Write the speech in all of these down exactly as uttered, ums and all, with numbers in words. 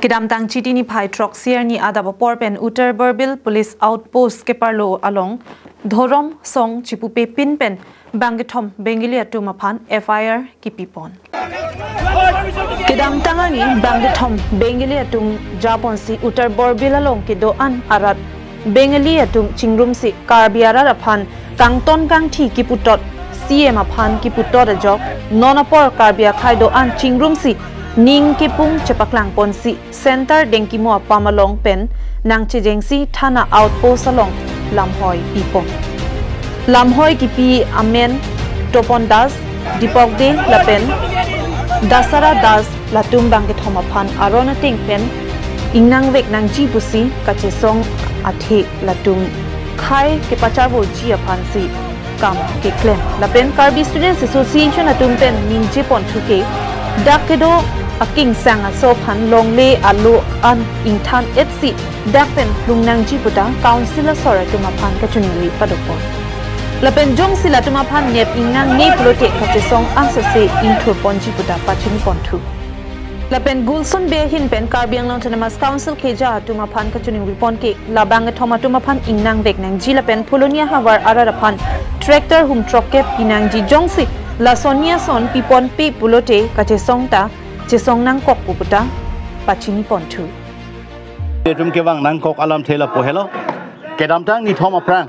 Kedamtang Chiti niphai throksi arni adap apor pen Uttar Borbil Police Outpost keparlo along dhorom song chipupepin pen bangkethom Bengali atum aphan F I R kipipon. Kedamtang arni bangkethom Bengali atum japonsi Uttar Borbil along kedo-an arat Bengali atum chingrumsi Karbi arat aphan kangton kangthi kiputot, C M aphan kiputot ajok, non apor Karbi akhei do-an chingrumsi ning kepung chepaklangponsi Center Dengkimo apam along pen nangchejengsi thana outpost along lamhoi pipon. Lamhoi kipi amen Topon Das, Dipok De lapen Dasara Das latum bangkethom aphan aron ateng pen ingnangvek nangji pusi kachesong athe latum khei kepacharboji aphansi kam keklem. Lapen Karbi Students Association atum pen ningjeponthu ke dak kedo akingsang aso aphan longle alo an ingthan-etsi dak pen lung nangji puta council asor atum aphan kachiningri padopon. Lapen jongsi latum aphan nep ingnangne pulote kachesong ansose ingthurponji puta pachiniponthu. Lapen Gulson Bey ahin pen Karbi Anglong Autonomous Council keja atum aphan kachiningripon ke la bangkethom atum aphan ingnangvek nangji lapen Phuloni ahavar arat aphan tractor hum throkkep pinangji, jongsi lason ni ason piponpe pulote kachesong ta chesong nangkok pu puta pachiniponthu. Itum kevang nangkok alamthe lapu helo. Kedamtang nithom aphrang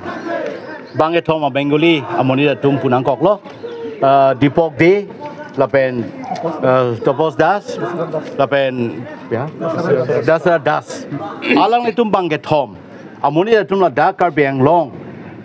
bangkethom a Bengali amonit atum pu nangkoklo. Ah, Dipok De, lapen, ah, Topos Das, lapen, ya, Dasara Das. Alanglitum bangkethom amonit atum ladak Karbi Anglong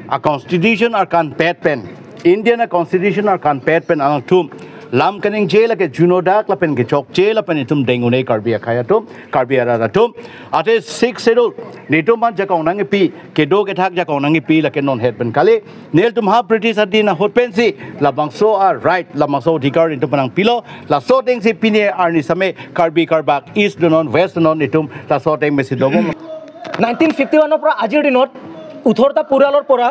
a constitution arkanpet pen, Indian a constitution arkanpet pen alangtum lam kaningje lake juno dak lapen kechokche lapen itum dengune Karbi akhei atum, Karbi arat atum. Athe Sixth Schedule netum aphan jakong nangkipi, kedo kethak jakong nangkipi lake non het pen kali. Nelitum ha British adin ahut pensi labangso a right, labangso adhikar netum aphan nangpilo. Laso atengsi pini arni same Karbi Karbak East donon, West donon, netum laso ateng mesi dobom. Nineteen fifty ওৱানৰ পৰা আজিৰ দিনত ওঠৰটা পৰিয়ালৰ পৰা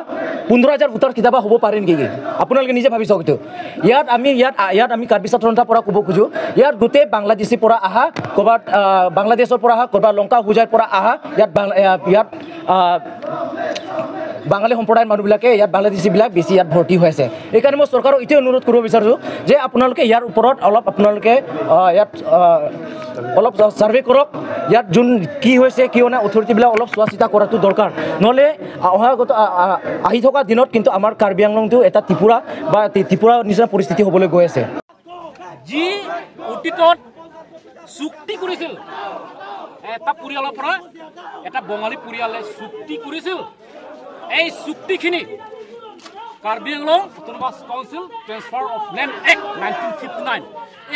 পোন্ধৰ হাজাৰ ভোটাৰ কিতাবা হ'ব পাৰে নেকি? আপোনালোকে নিজে ভাবি চাওক এইটো। ইয়াত আমি, ইয়াত, ইয়াত আমি কাৰ্বি ছাত্ৰ সন্থাৰ পৰা ক'ব খোজো, ইয়াত গোটেই বাংলাদেশীৰ পৰা আহা, ক'ৰবাত, আহ, বাংলাদেশৰ পৰা আহা, ক'ৰবাত লংকা হোজাইৰ পৰা আহা, ইয়াত বাং-, ইয়াত, ইয়াত, আহ, বাঙালী সম্প্ৰদায়ৰ মানুহবিলাকে ইয়াত, বাংলাদেশীবিলাক বেছি ইয়াত ভৰ্তি হৈ আছে। এইকাৰণে মই চৰকাৰক এইটোৱে অনুৰোধ কৰিব বিচাৰিছোঁ যে আপোনালোকে ইয়াৰ ওপৰত অলপ আপোনালোকে, আহ, ইয়াত, আহ, অলপ চাৰ্ভে কৰক, ইয়াত যোন কি হৈছে, কি হোৱা নাই, অথৰিটিবিলাক অলপ চোৱা চিতা কৰাটো দৰকাৰ। নহ'লে অহাগত, আ-, আ-, আহি থকা দিনত কিন্তু আমাৰ কাৰ্বি আংলংটো এটা ত্ৰিপুৰা বা ত্ৰি-, ত্ৰিপুৰাৰ নিচিনা পৰিস্থিতি হ'বলৈ গৈ আছে। যি অতীতত চুক্তি কৰিছিল, এটা পৰিয়ালৰ পৰা এটা বঙালী পৰিয়ালে চুক্তি কৰিছিল, এই চুক্তিখিনি Karbi Anglong autonomous council transfer of land act nineteen fifty nine,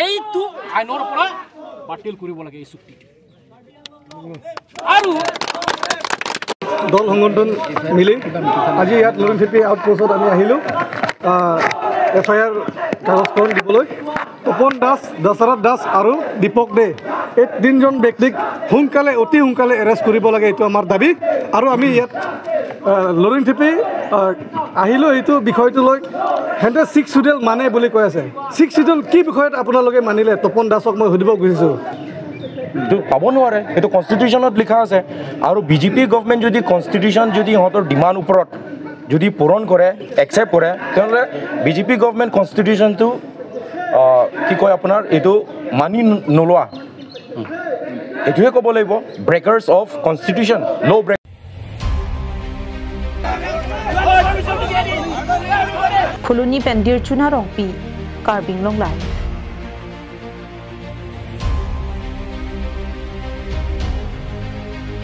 এইটো আইনৰ পৰা বাতিল কৰিব লাগে এই চুক্তিটো। আৰু দল সংগঠন মিলি আজি ইয়াত লৰিংথেপি আউটপোষ্টত আমি আহিলোঁ, আহ, এফ আই আৰ কাগজখন দিবলৈ। তপন দাস, দশৰথ দাস আৰু দীপক দে, এই তিনিজন ব্যক্তিক সোনকালে, অতি সোনকালে এৰেষ্ট কৰিব লাগে, এইটো আমাৰ দাবী। আৰু আমি ইয়াত, আহ, লৰিংথেপি, আহ, আহিলোঁ এইটো বিষয়টো লৈ। সিহঁতে ছিক্স শ্বিডিউল মানে বুলি কৈ আছে। ছিক্স শ্বিডিউল কি বিষয়ত আপোনালোকে মানিলে? তপন দাসক মই সুধিব খুজিছোঁ। এইটো পাব নোৱাৰে, এইটো কনষ্টিটিউশ্যনত লিখা আছে। আৰু বি জে পি গভৰ্ণমেণ্ট যদি কনষ্টিটিউশ্যন যদি সিহঁতৰ ডিমাণ্ড ওপৰত যদি পূৰণ কৰে, একচেপ্ট কৰে, তেনেহ'লে বি জে পি গভৰ্ণমেণ্ট কনষ্টিটিউশ্যনটো, আহ, কি কয় আপোনাৰ, এইটো মানি ন-, নোলোৱা, এইটোৱে ক'ব লাগিব, breakers of constitution, law' break. Phuloni pen Dirchuna Rongpi, Karbi Anglong Live.